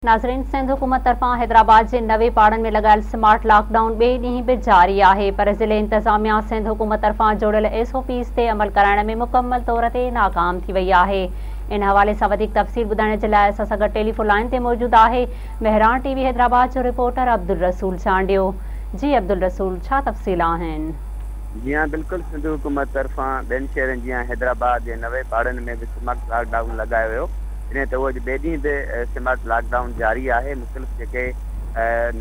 ناظرين سنڌ حڪومت طرفان حيدرآباد جي 90 پاڙن ۾ لڳايل سمارٽ لاڪ ڊائون ٻئي ڏينهن به جاري آهي پر ضلعي انتظاميا سنڌ حڪومت طرفان جوڙيل ايس او پيز تي عمل ڪرائڻ ۾ مڪمل طور تي ناڪام ٿي وئي آهي ان حوالي سان وڌيڪ تفصيل ٻڌائڻ جي لاء اسان سان گڏ ٽيليفون لائين تي موجود آهي مهراڻ ٽي وي حيدرآباد جو رپورٽر عبدالرسول چانڊيو جي عبدالرسول ڇا تفصيل آهن. جي ها بلڪل سنڌ حڪومت طرفان ٻين شهرن جيان حيدرآباد جي 90 پاڙن ۾ به سمارٽ لاڪ ڊائون لڳايو ويو. جڏهن ته اهو اڄ ٻئي ڏينهن به سمارٽ لاڪ ڊائون جاري آهي، مختلف جيڪي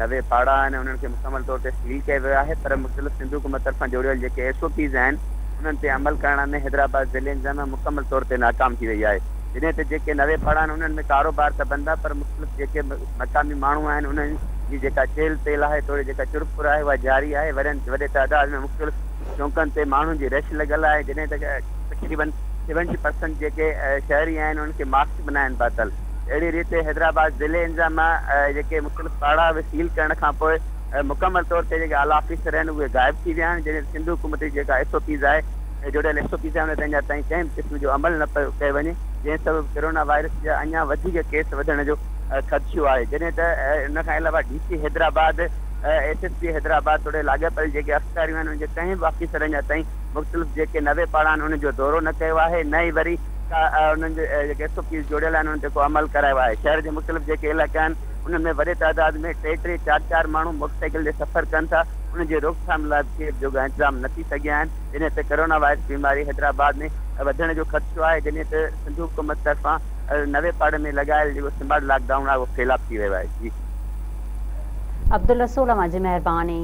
90 پاڙا آهن انهن کي مڪمل طور تي سيل ڪيو ويو آهي پر مختلف سنڌ حڪومت طرفان جوڙيل جيڪي ايس او پيز آهن انهن تي عمل ڪرڻ ۾ حيدرآباد ضلعي انتظاميا مڪمل طور تي ناڪام ٿي وئي آهي جڏهن ته جيڪي 90 پاڙا آهن انهن ۾ ڪاروبار ته بند آهي پر مختلف جيڪي مقامي ماڻهو آهن انهن جي جيڪا چيل پيل آهي توڙي جيڪا چرپر آهي اها جاري آهي وڏن وڏي تعداد ۾ مختلف چونڪن تي ماڻهن جي رش لڳل آهي جڏهن ته تقريبن سيونٽي پرسنٽ جيڪي شهري آهن انهن کي ماسڪ به ناهن پاتل اهڙي ريت حيدرآباد ضلعي انتظاميا جيڪي مختلف پاڙا به سيل ڪرڻ کان پوء مڪمل طور تي جيڪي اعليٰ آفيسر آهن اهي غائب ٿي ويا آهن جڏهن ته سنڌ حڪومت جي جيڪا ايس او پيز آهي جوڙيل ايس او پيز آهن ان تي اڃا تائين ڪنهن به قسم جو عمل نه پيو ڪيو وڃي جنهن سبب ڪرونا وائرس جا اڃا وڌيڪ ڪيس وڌڻ جو خدشو آهي جڏهن ته ان کان علاوه D C Hyderabad S S P Hyderabad توڙي لاڳاپيل جيڪي اختياريون آهن انهن جي ڪنهن به آفيسر اڃا تائين مختلف جيڪي 90 پاڙا آهن انهن جو دورو نه ڪيو آهي نه ئي وري ڪا انهن جي جيڪي ايس او پيز جوڙيل آهن انهن تي ڪو عمل ڪرايو آهي شهر جي مختلف جيڪي علائقا آهن انهن ۾ وڏي تعداد ۾ ٽي ٽي چار چار ماڻهو موٽر سائيڪل تي سفر ڪن ٿا انهن جي روڪٿام لاء به ڪي به جوڳا انتظام نه ٿي سگهيا آهن جڏهن ته ڪرونا وائرس بيماري حيدرآباد ۾ وڌڻ جو خدشو آهي جڏهن ته سنڌ حڪومت طرفان 90 پاڙن ۾ لڳايل جيڪو سمارٽ لاڪ ڊائون آهي اهو فيل آف ٿي ويو آهي جي. عبدالرسول اوهان جي مهرباني.